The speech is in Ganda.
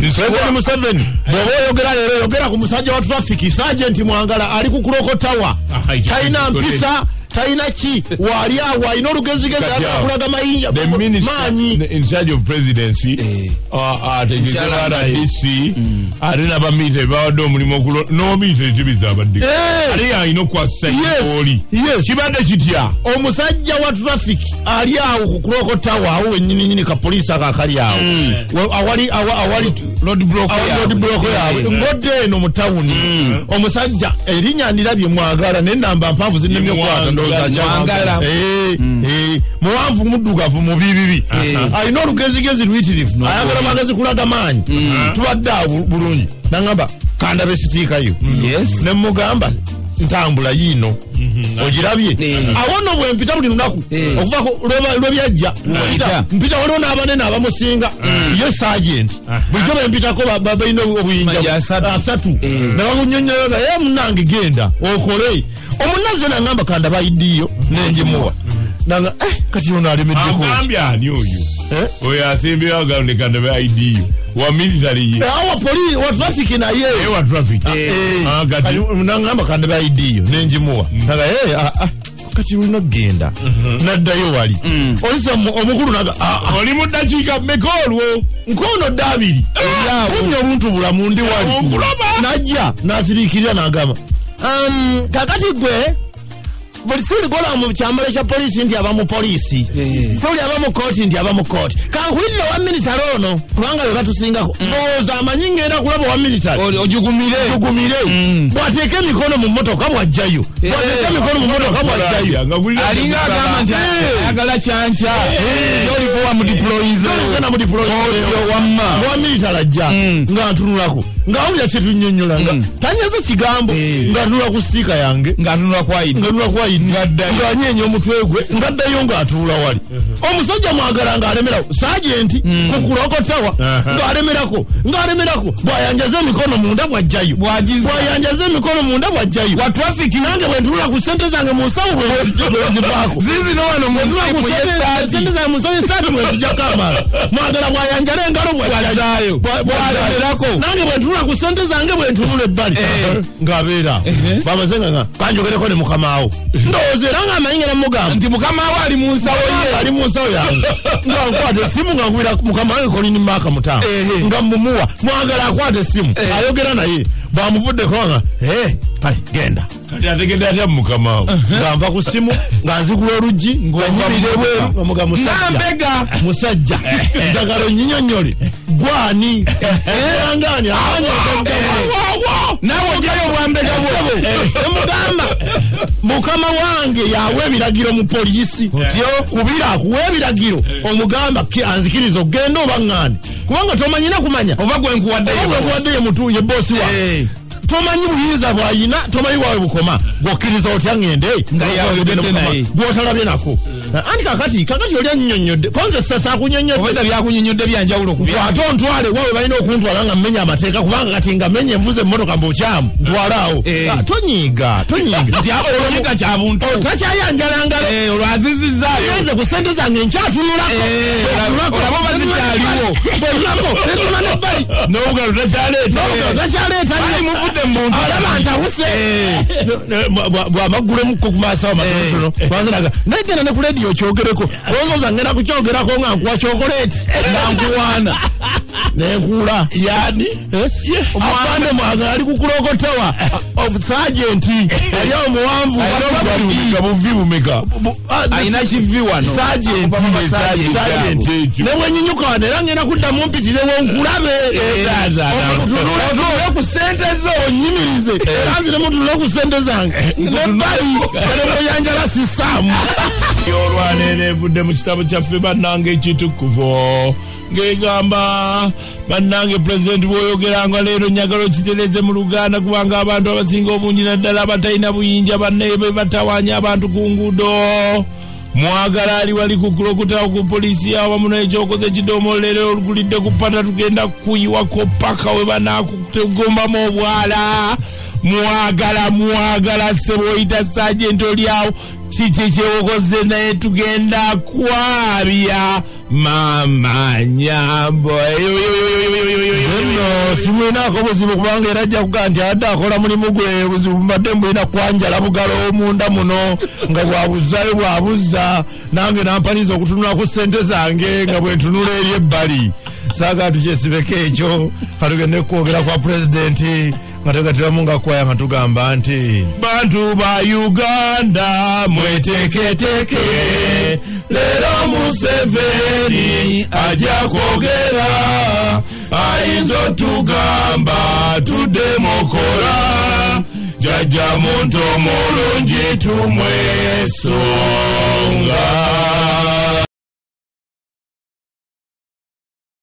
President Museveni bw'oba oyogera leero, yogera ku musajja wa traffic, Sergeant Mwangala ali ku Clock Tower. Talina mpisa, talina ki, waali awo alina olugezigezi, akulaga mayinja maanyi. In charge of presidency ategeeze RDC, ate n'abamilitary bawadde omulimu n'omilitary tibiza abadde ate alina okukwasisa oli. Kibadde kitya? Omusajja wa traffic ali awo ku Clock Tower awo wennyini nyini, ka poliisi ako akali awo awali awali road block yaabwe, ngodde eno mu tawuni. Omusajja erinnya ndirabye Mwagala, n'ennamba mpanvu zinnemye okukwata, ndowooza muwanvu, muddugavu, mubibibi, alina olugezigezi luyitirivu, ayagala magezi kulaga maanyi. Tubadde awo bulungi, nangamba kandabe sitiikayo, ne mugamba ntambula yiino ogirabye. Awo nno bwe mpita buli lunaku okuva lwe byajja mpita, waliwo n'abanene abamusinga ye sergeant, bulijjo bwe mpitako balina obuyinja asatu ne bamunyonnyola, ye munange genda okole. Omunaze nangamba kandaba ID yo, nenjimuwa, nanga kati ono alemeddeko. Agambye ani oyo? Oyo asimbyewo agambye kandaba ID yo, wa military ye? Awa police wa traffic naye. Wa traffic. Nangamba kandaba ID yo, nenjimuwa, nanga kati olina okugenda naddayo wali olisa omukulu naga. Oli mu ddakiika mmeka olwo? Nkono dda abiri kumya obuntu bulamu, ndi wali, najja nasiriikirira nagamba, kakati gwe buli suli gola mu kyambalo kya poliisi nti aba mu poliisi, suli aba mu kooti nti aba mu kooti, kankuyitire wa military ono kubanga be batusingako. Ndowooza amanyi ngenda kulaba wa military. Ojugumire. Ojugumire. Bw'ateeka emikono mu mmotoka bw'ajjayo, bw'ateeka emikono mu mmotoka bw'ajjayo. Alinga agamba nti ayagala kyanca oliko wamudeployize. Wamma wa military ajja nga ntunulako, ng'awulira kyetunnyonnyola, nga tanyeze kigambo, ng'atunula ku sticker yange. Ng'atunula ku ID. Ng'atunula ku ID, ng'anyeenya omutwe gwe, ng'addayo ng'atuula wali. Omusajja Mwagala ng'alemerako, sergeant ku Clock Tower, ng'alemerako, ng'alemerako, bw'ayanjaza emikono munda bw'ajjayo, bw'ayanjaza emikono munda bw'ajjayo. Wa traffic. Nange bwe ntunula ku ssente zange mu nsawo bwe zivaako. Zizi no wano mu sente zange mu nsawo esaati bwe nzijjako amala. Mwagala bw'ayanjala engalo bw'ajjayo, bw'alemerako. Nange bwe ntunula ku ssente zange, bwe ntunula ebbali ng'abeera bamaze nga kanjogereko ne mukamaawo, ndowooza era ng'amanyi ngera mugamba nti mukamaawo ali mu nsawo ye, ali mu nsawo yange. Nga nkwata essimu nga nkubira mukama wange Kolini Maaka Mutamba, nga mumuwa. Mwagala akwata essimu ayogera naye, bamuvuddeko nga kale genda. Kati ategedde atya mukamaawo? Nga nva ku ssimu, nga nzigula oluggi, nga nyimira ebweru, nga muga musajja, musajja njagala onnyinyonnyole gwani erangani ani. Nawe ojjayo obwambega bwo. Emugamba mukama wange yawa ebiragiro mu poliisi kubira akuwa ebiragiro, omugamba anzikiriza okugenda oba ŋŋaane, kubanga tomanyina kumanya oba gwe nkuwaddeyo mutu ye bosi wange, tomanyi buyinza bwayina, tomanyi bwawe bukoma, gwokkiriza otya ŋŋende gwotalabye nako? Anti kakati oli annyonnyodde konze sasa akunyonnyodde. Obedda byakunyonnyodde byanjawulo. Ate ontwale wawe balina okuntwala nga mmenya amateeka, kubanga kati nga mmenya envuze emmotoka mu bukyamu, ntwalaawo. Tonyiiga, tonyiiga. Nti onyiga kya buntu. Takyayanjala ngalo. Olwazizizaayo. Nze ku ssente zange nkyatunulako. Olaba oba zikyaliwo. Bwonulako netuna nebbali. N'obugalo takyaleeta. Takyaleeta. Ali muvudde mu buntu. Alaba ntawuse bwamaggulemu ku maaso awo matonotono, kwanziraga naye genda ne ku lediyo kyogereko, olowooza ngenda kukyogerako nga nkuwa kyokoleeti, nga nkuwaana nenkuula. Yani afande Mwagala ali ku Clock Tower, sergeant ali awo muwanvu. Buvi bumeka? Alina kivi wano. Sergeant ne bwenyinyuka wano era ngenda kuddamu mpitirewo nkulabe. Otunule ku ssente zo. Onyimirize era nzire mutunule ku ssente zange nebbali kale bweyanjala sisaamu. Olwaleero evudde mu kitabo kyaffe bannange ekitukuvu, ng'egamba bannange pulezidenti bw'oyogeranga leero njagala okitereze mu Luganda, kubanga abantu abasinga obungi naddala abatalina buyinja bannaye be batawaanya abantu ku nguudo. Mwagala ali wali ku Clock Tower ku poliisi awamu n'ekyokoze ekidomola, olugulidde ku pata, tugenda kuyiwako paka we banakugombamu obwala. Mwagala, Mwagala ssebo, oyita sergeant oli awo, kiki kyewokoze? Naye tugenda kwabya mama nyambo. Simulinaako buzibu kubanga era ajja kugaa nti adde akola mulimu gwe. Buzibu mbadde mbulina kwanjala bugalo munda muno nga bwabuzzayo bwabuzza, nange nampaliza okutunula ku ssente zange nga bwe ntunula eri ebbali. Saagala tukyesibeko ekyo, katugende kwogera kwa pulezidenti nga tugatiramu nga kwaya nga tugamba nti bantu ba Uganda mweteketeke, leero Museveni ajja kwogera, ayinza otugamba tuddemukola, jjajja muntu omulungi tumwesonga.